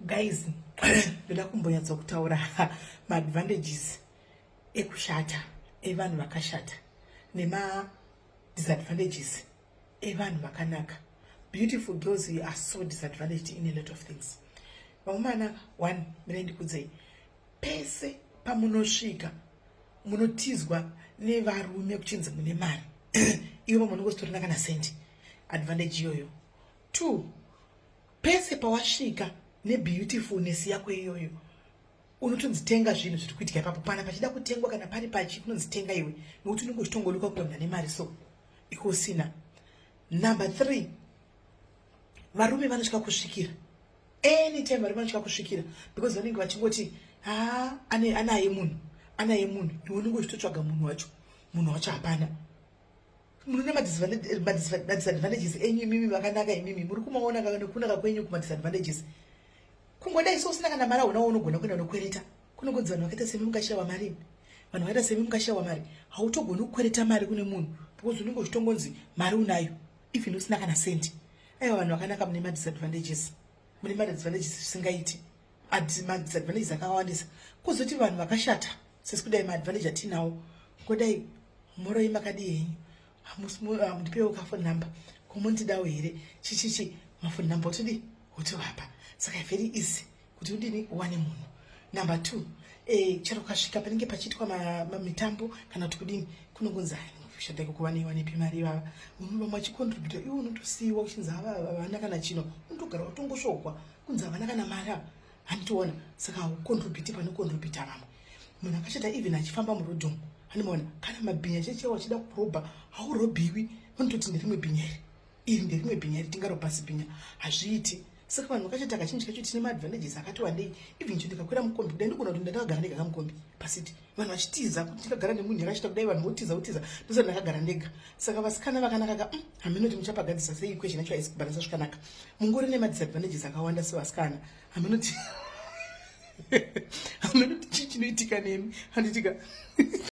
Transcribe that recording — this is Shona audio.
Guys, ndoda kumbonyatsa kutaura maadvantages ekushata, evanhu vakashata, nemadisadvantages evanhu vakanaka. Beautiful girls, you are so disadvantaged in a lot of things. Vakomana, one, mire ndikudzei, pese pamunosvika munotizwa nevarume kuchinzi mune mari, ivo munongositorina kana sendi. Advantage iyoyo. Two, pese pawasvika nebeautifulness yako iyoyo, unotonzi tenga zvinhu zviri kuitika ipapo. Pana pachida kutengwa, kana pari pachi, kunonzi tenga iwe, nokuti unenge uchitongoluka kunge munhu ane mari, so iwe usina. Number three, varume vanotya kusvikira anytime. Varume vanotya kusvikira because vanenge vachingoti, "Ha, anaye munhu, anaye munhu." Iwe unenge uchitotsvaga munhu wacho, munhu wacho hapana. Munhu madisadvantages enyu imimi vakanaka, imimi muri kumaona nekunaka kwenyu kumadisadvantages. Kungodai so usina kana mari, hauna unogona kuenda unokwereta. Kunongonzi vanhu vakaita semi mungashayiwa mari, vanhu vakaita semi mungashayiwa mari. Hautogoni kukwereta mari kune munhu because unenge uchitongonzi mari unayo, even usina kana sendi. Aiwa, vanhu vakanaka mune madisadvantages, mune madisadvantages zvisingaiti, madisadvantages akawandisa. Kuzoti vanhu vakashata sesi, kudai maadvantage atinawo, kudai moroi, makadii henyu, mundipewo kafone number, komundidawo here, chichichi, mafone number otodi wotovapa. Saka very easy kuti udini, uwane munhu. Number two, chero ukasvika panenge pachiitwa mitambo kana kuti kudini, kunongonzi kushanda ikoko vaneiwanepi mari ivava? Vamwe vachicontributa, iwe unotosiyiwa uchinzi ava havana kana chino. Unotogara watongosvogwa kunzi havana kana mari ava, handitoona. Saka haucontributi panocontributa vamwe. Munhu akashata, even achifamba murodhi umu, handimaona kana mabhinya chechewo achida kurobha, haurobhiwi. Vanototi nderimwe bhinya iri, iri nderimwe bhinya iri, tingarobha zibhinya? Hazviiti. Saka vanhu vakachata kazhinji kacho tine maadvantages akati wandei. Even cho ndikakwira mukombi kudai, ndigona kuti ndandakagara ndega kamukombi pasiti, vanhu vachitiza kuti ndikagara nemunhu yakachita kudai, vanhu votiza, votiza, ndosati ndakagara ndega. Saka vasikana vakanaka ka, haminoti muchapagadzisa sei equation yacho, haisi kubhalansa zvakanaka. Mungori nemadisadvantages akawanda sevasikana. Haminoti chii chinoitika nemi, handitika?